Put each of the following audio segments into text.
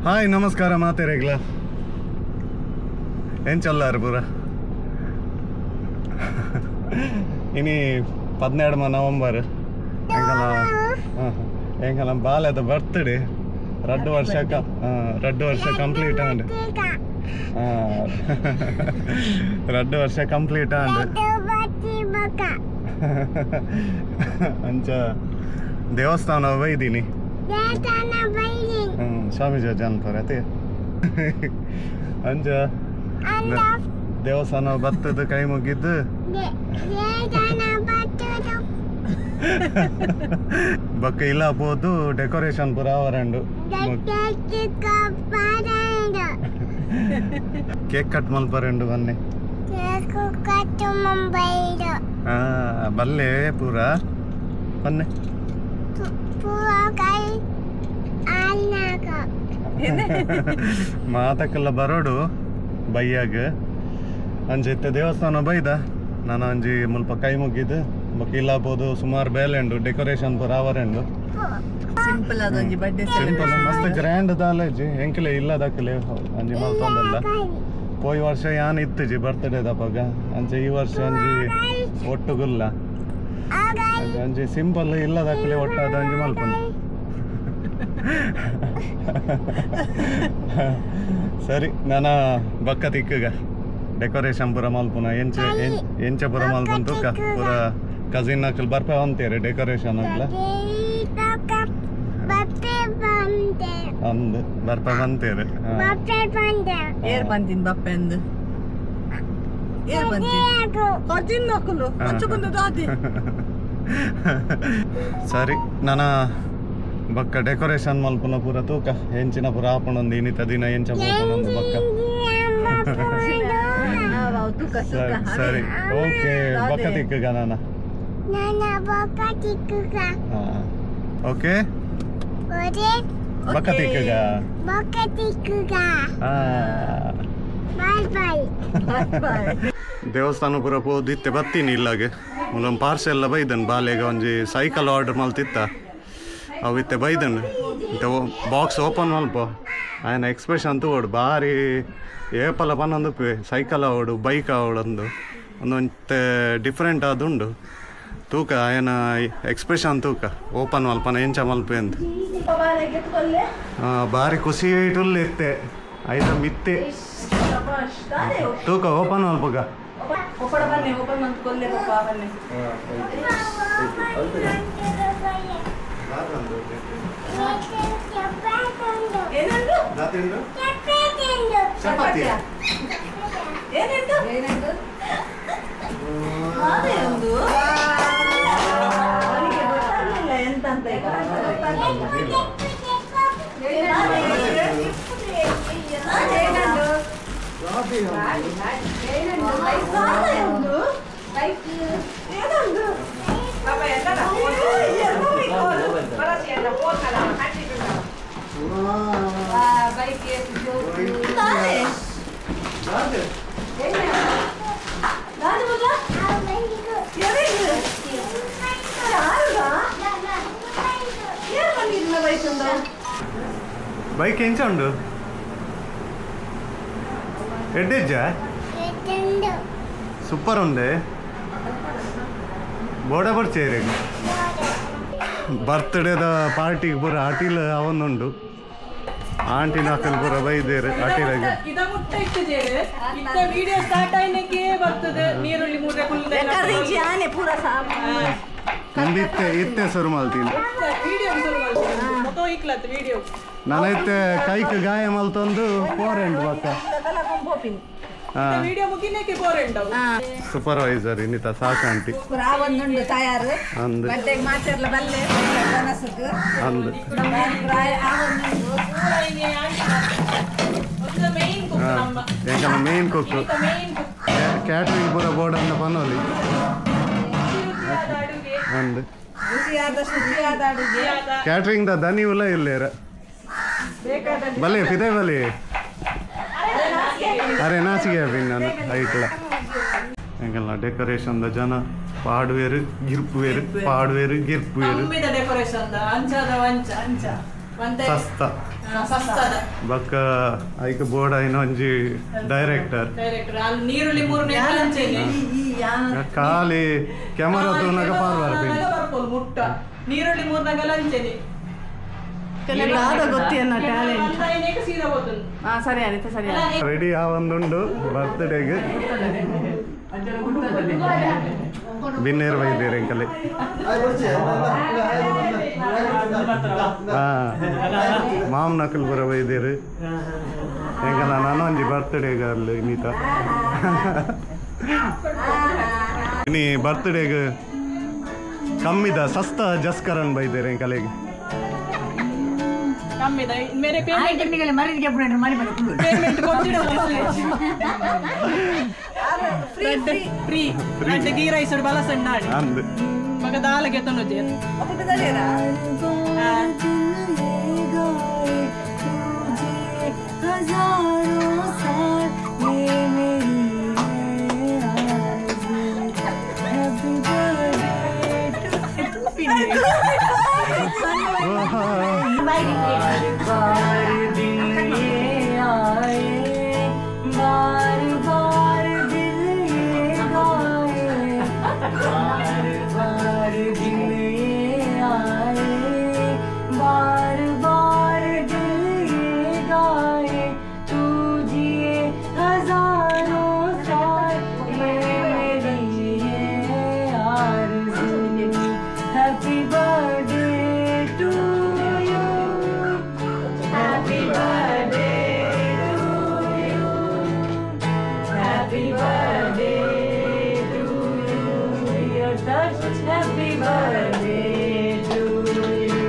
Hi ನಮಸ್ಕಾರ ಮಾತೆರೆಗ್ಲ ಎಂಚಲ್ಲಾರು ಪೂರ ಇನಿ 12 ನವೆಂಬರ್ ಎಂಕಲ ಎಂಕಲ ಬಾಲೆದ ಬರ್ತ್ಡೇ 2 ವರ್ಷ 2 ವರ್ಷ ಕಂಪ್ಲೀಟ್ ಆಂಡ್ 2 ವರ್ಷ ಕಂಪ್ಲೀಟ್ ಆಂಡ್ ಅಂಚ ದೇವಸ್ಥಾನ ಬೈದೀನಿ ಸ್ವಾಮೀಜಿ ಜನಪರ ಅದೇ ಅಂಚ ದೇವಸ್ಥಾನ ಬತ್ತದ ಕೈ ಮುಗಿದ್ದು ಬಕ್ಕ ಇಲ್ಲ ಪೋದು ಡೆಕೋರೇಷನ್ ಪೂರ ಅವರಂಡು ಕೇಕ್ ಕಟ್ ಮಲ್ಪರಂಡು ಬನ್ನಿ ಬಲ್ಲೆ ಪೂರ ಬನ್ನಿ ಮಾತಕ್ಕೆಲ್ಲ ಬರೋಡು ಬೈಯಾಗ ಅಂಚೆ ಇತ್ತೆ ದೇವಸ್ಥಾನ ಬೈದ ನಾನು ಅಂಜಿ ಮುಲ್ಪ ಕೈ ಮುಗಿದ್ದು ಬೊಕ್ಕ ಇಲ್ಲ ಪೋದು ಸುಮಾರು ಬೇಲೆ ಉಂಡು ಡೆಕೋರೇಷನ್ ಪೂರ ಅವರಂಡು ಸಿಂಪಲ್ ಆದ ಬರ್ತ್ಡೇ ಸಿಂಪಲ್ ಮಸ್ತ್ ಗ್ರ್ಯಾಂಡ್ ದಾಲೇಜಿ ಎಂಕಲೆ ಇಲ್ಲ ದಕ್ಕಲೆ ಅಂಜಿ ಮಲ್ತೊಂದಲ್ಲ ಪೋಯಿ ವರ್ಷ ಯಾನ್ ಇತ್ತುಜಿ ಬರ್ತ್ಡೇ ದಪಗ ಅಂಚೆ ಈ ವರ್ಷ ಅಂಜಿ ಒಟ್ಟುಗುಲ್ಲ ಅಂಜಿ ಸಿಂಪಲ್ ಇಲ್ಲ ದಕ್ಕಲೆ ಒಟ್ಟಾದ ಅಂಜಿ ಮಲ್ಪುಂಡು. ಸರಿ ನಾನ ಬಕ್ಕ ತಿಕ್ಕಗ ಡೆಕೋರೇಷನ್ ಪೂರ ಮಲ್ಪುನ ಎಂಚೆ ಎಂಚೆ ಪೂರ ಮಲ್ಪುನ ತೂಕ ಪೂರ ಕಸಿನ್ ಅಕ್ಕಲ್ ಬರ್ಪೆ ಅಂತೀರಿ ಡೆಕೋರೇಷನ್ ಅಗ್ಲ ಅಂದ್ ಬರ್ಪೆ ಬಂತೀರಿ ಏರ್ ಬಂದಿನ್ ಬಪ್ಪೆ ಅಂದ್ ಏರ್ ಬಂದಿನ್ ಕಜಿನ್ ನಕಲು ಅಂಚ ಬಂದ ದಾದಿ. ಸರಿ ನಾನ ಬಕ್ಕ ಡೆಕೋರೇಷನ್ ಮಲ್ಪುನ ಪೂರ ತೂಕ ಎಂಚಿನ ಪೂರ ಆಪಣೊಂದು ಇನ್ನಿತ ದಿನ ಎಂಚ ಪೋಪಣೊಂದು ಬಕ್ಕ. ಸರಿ ಓಕೆ ಬಕ್ಕ ತಿಕ್ಕಗ ನಾನ ಓಕೆ ಬಕ್ಕ ತಿಕ್ಕಗ ದೇವಸ್ಥಾನ ಪೂರ ಪೋದಿತ್ತೆ ಬತ್ತೀನಿ ಇಲ್ಲಾಗೆ ಮೂಲೊಂದು ಪಾರ್ಸೆಲ್ ಬೈದನ್ ಬಾಲೆಗ ಒಂಜಿ ಸೈಕಲ್ ಆರ್ಡರ್ ಮಲ್ತಿತ್ತ ಅವು ಇತ್ತೆ ಬೈದನ್ ಇತ್ತೆ ಬಾಕ್ಸ್ ಓಪನ್ ಮಲ್ಪ ಆಯನ ಎಕ್ಸ್ಪ್ರೆಷನ್ ತೂವೋಡು ಬಾರಿ ಏಪಲ ಪನ್ನೊಂದುಪ್ಪೆ ಸೈಕಲ್ ಆವಡು ಬೈಕ್ ಆವಡು ಅಂದು ಒಂದೊಂತೆ ಡಿಫ್ರೆಂಟ್ ಆದುಂಡು ತೂಕ ಆಯನ ಎಕ್ಸ್ಪ್ರೆಷನ್ ತೂಕ ಓಪನ್ ಮಲ್ಪನ ಎಂಚ ಮಲ್ಪೆ ಅಂದು ಬಾರಿ ಖುಷಿ ಇಟ್ಟುಲ್ಲ ಇತ್ತೆ ಐತ ಮಿತ್ತೆ ತೂಕ ಓಪನ್ ಮಲ್ಪಗ ಚಪಾತಿ ಬೈಕ್ ಎಂಚ ಉಂಡು ಎಡ್ಡೆಜ್ಜ ಸೂಪರ್ ಉಂಡೆ ಬೋಡ ಬರ್ಚೇರಿ ಬರ್ತ್ಡೇದ ಪಾರ್ಟಿಗೆ ಪೂರ ಅಟಿಲ್ ಅವನುಂಡು ಆಂಟಿನ ಅಕ್ಕಲ್ ಪೂರ ಬೈದೇರು ಅಟಿಲಾಗ ನಂದು ಇತ್ತೆ ಇತ್ತೆ ಶುರು ಮಲ್ತೀನಿ ನಾನು ಇತ್ತೆ ಕೈಕ್ ಗಾಯ ಮಲ್ತೊಂದು ಪೋರೆಂಡು ಬಕ್ಕ ಸೂಪರ್ವೈಸರ್ ಇನ್ನಿತ ಸಾಕು ಆಂಟಿ ಅಂದು ಅಂದು ಎಂಕಲ ಮೇನ್ ಕುಕ್ ಕ್ಯಾಟ್ರಿಂಗ್ ಪೂರ ಬೋರ್ಡ್ ಅಂದ ಪನೋಲಿ ಅಂದು ಕ್ಯಾಟ್ರಿಂಗ್ the ದನಿ ಉಲ್ಲ ಇಲ್ಲೇರ ಬಲೆ ಫಿದೆ ಬಲೆ ಅರೆ ನಾಚಿಗೆ ನಾನು ಐಟ್ಲ ಎಂಕಲ್ನ ಡೆಕೋರೇಷನ್ the ಜನ ಪಾಡುವೇರು ಗಿರ್ಪುವೇರು ಪಾಡುವೇರು ಗಿರ್ಪುವೇರು ಡೆಕೋರೇಷನ್ ಅಂಚ ಅಂಚ ಅಂಚ ಸಸ್ತ ಬೊಕ್ಕ ಐಕ್ ಬೋರ್ಡ್ ಐನ ಒಂಜಿ ಡೈರೆಕ್ಟರ್ ಖಾಲಿ ಕ್ಯಾಮರಾ ತೂನಗ ಪಾರ್ವಾರ ಮುಟ್ಟ ನೀರುಳ್ಳಿ ಮೂರ್ನಾಗಲ ಅಂಚೆನೆ ಸರಿ ಅನಿತ ಸರಿ ರೆಡಿ ಆವೊಂದುಂಡು ಬರ್ತ್ಡೇಗೆ ಬಿನ್ನೇರು ಬೈದೇರು ಎಂಕಲೆ ಮಾಮ್ ನಕಲ್ ಬರ ಬೈದೇರು ಎಂಕಲ ನಾನೊಂಜಿ ಬರ್ತ್ಡೇಗೆ ಅಲ್ಲಿ ನೀತ ನೀ ಬರ್ತ್ಡೇಗೆ ಕಮ್ಮಿದ ಸಸ್ತ ಜಸ್ಕರನ್ ಬೈದೇರು ಎಂಕಲೆಗೆ ಮೇರೆ ಪೇಮೆಂಟ್ ಫ್ರೀ ಫ್ರೀ ಅಂದ್ರೆ ಗೀ ರೈಸ್ ಬಲ ಸಣ್ಣ ಅಂದು ಮಗ ದಾಲಗೆ ತನ್ನೋಜೆ बार दिन ये आए बार बार दिल ये गाए बार बार दिन ये आए बार बार दिल ये गाए तू जिए हजारों साल ये मेरी है आरज़ू। Happy birthday to you. Happy birthday to you. Happy birthday to you. Dear Touch, happy birthday to you.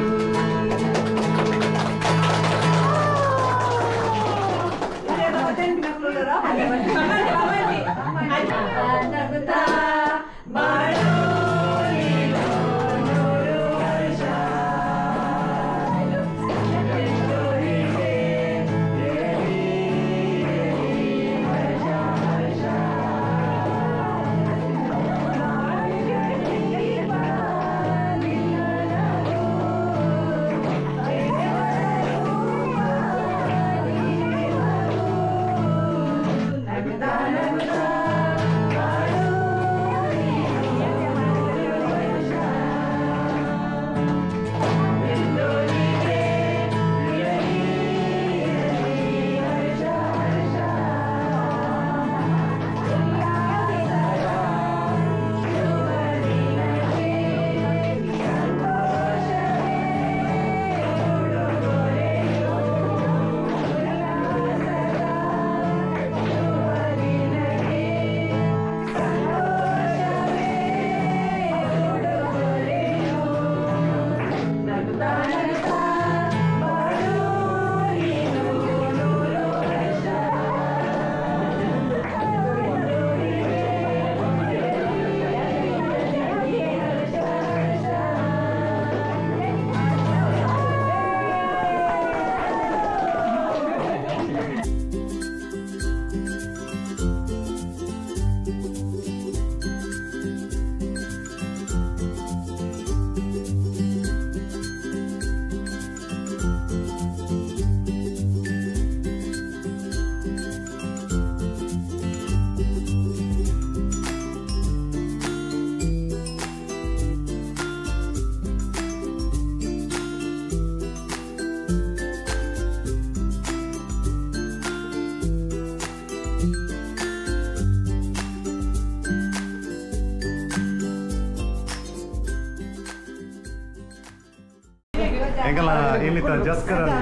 ಎಂಕಲ ಇನ್ನಿತ ಜಸ್ಕರನ್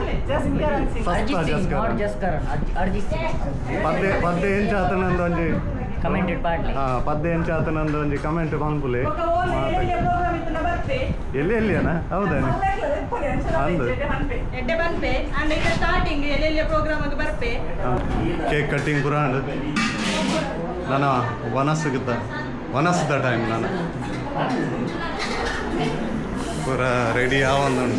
ಸಸ್ತ ಜಸ್ಕರನ್ ಜಸ್ಕರನ್ Arjit Singh ಪದ್ದೆ ಪದ್ದೆ ಎಂಚಾತನಂದ ಒಂಜಿ ಕಮೆಂಟೆಡ್ ಪಾಡ್ಲಿ ಹಾ ಪದ್ದೆ ಎಂಚಾತನಂದ ಒಂಜಿ ಕಮೆಂಟ್ ಪನ್ಪುಲೆ ಎಲ್ಲಿ ಎಲ್ಲಿಯನ ಹೌದಾನೆ ಅಂದು ಎಡ್ಡೆ ಬನ್ಪೆ ಅಂಡ್ ಈಗ ಸ್ಟಾರ್ಟಿಂಗ್ ಎಲ್ಲೆಲ್ಲಿ ಪ್ರೋಗ್ರಾಮ್ ಬರ್ಪೆ ಕೇಕ್ ಕಟ್ಟಿಂಗ್ ಪುರ ನಾನು ವನಸ್ಸುಗಿದ್ದ ವನಸ್ದ ಟೈಮ್ ನಾನು ಪೂರ ರೆಡಿ ಆವೊಂದುಂಡು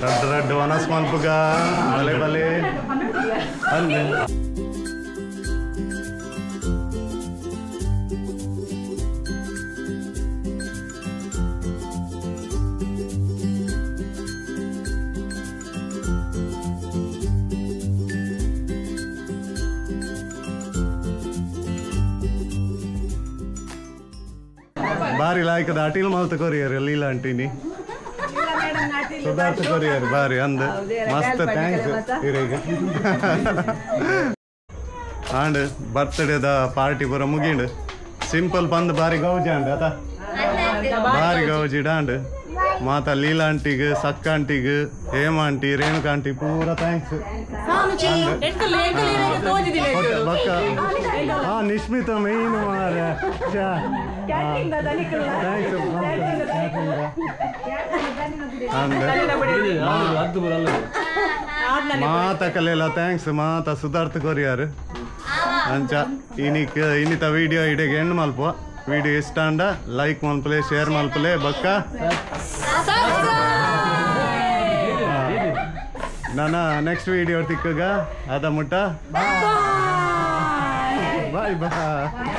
ರಡ್ಡು ರಡ್ಡು ವನಸ್ ಮನ್ಪುಗ ಬಲೆ ಬಲೆ ಅಂದು ಬಾರಿ ಲಾಯ್ಕದ ಅಟಿಲ್ ಮಲ್ತ ಕೊರಿಯರ್ ಲೀಲಾ ಆಂಟಿನಿ ಸುಧಾರ್ಥ ಕೊರಿಯರ್ ಬಾರಿ ಅಂದ್ ಮಸ್ತ್ thanks ಇರೆಗ್ ಆಂಡ್ ಬರ್ತ್ಡೇದ ಪಾರ್ಟಿ ಪೂರ ಮುಗಿಂಡ್ ಸಿಂಪಲ್ ಬಂದ್ ಬಾರಿ ಗೌಜಿ ಅಂಡ್ ಅತ ಬಾರಿ ಗೌಜಿ ಡಾಂಡ್ ಮಾತ ಲೀಲಾ ಆಂಟಿಗ್ ಸಕ್ಕ ಆಂಟಿಗ್ ಹೇಮ ಆಂಟಿ ರೇಣುಕಾ ಆಂಟಿ ಪೂರ thanks ಬಕ್ಕ ಹಾ ನಿಶ್ಮಿತ ಮೇನ್ ಮಾರ್ರೆ thanks ಮಾತ ಕಲೆಲ್ಲ thanks ಮಾತ ಸುಧಾರ್ಥ ಕೊರಿಯಾರ್ ಅಂಚ ಇನಿಕ್ ಇನ್ನಿತ ವಿಡಿಯೋ ಇಡೆಗೆ ಎಂಡ್ ಮಲ್ಪ ವಿಡಿಯೋ ಇಷ್ಟ ಅಂಡ ಲೈಕ್ ಮಲ್ಪಲೆ ಶೇರ್ ಮಲ್ಪಲೆ ಬಕ್ಕ ನನ್ನ ನೆಕ್ಸ್ಟ್ ವಿಡಿಯೋ ತಿಕ್ಕಗ ಅದ ಮುಟ್ಟ ಬಾಯ್ ಬಾಯ್.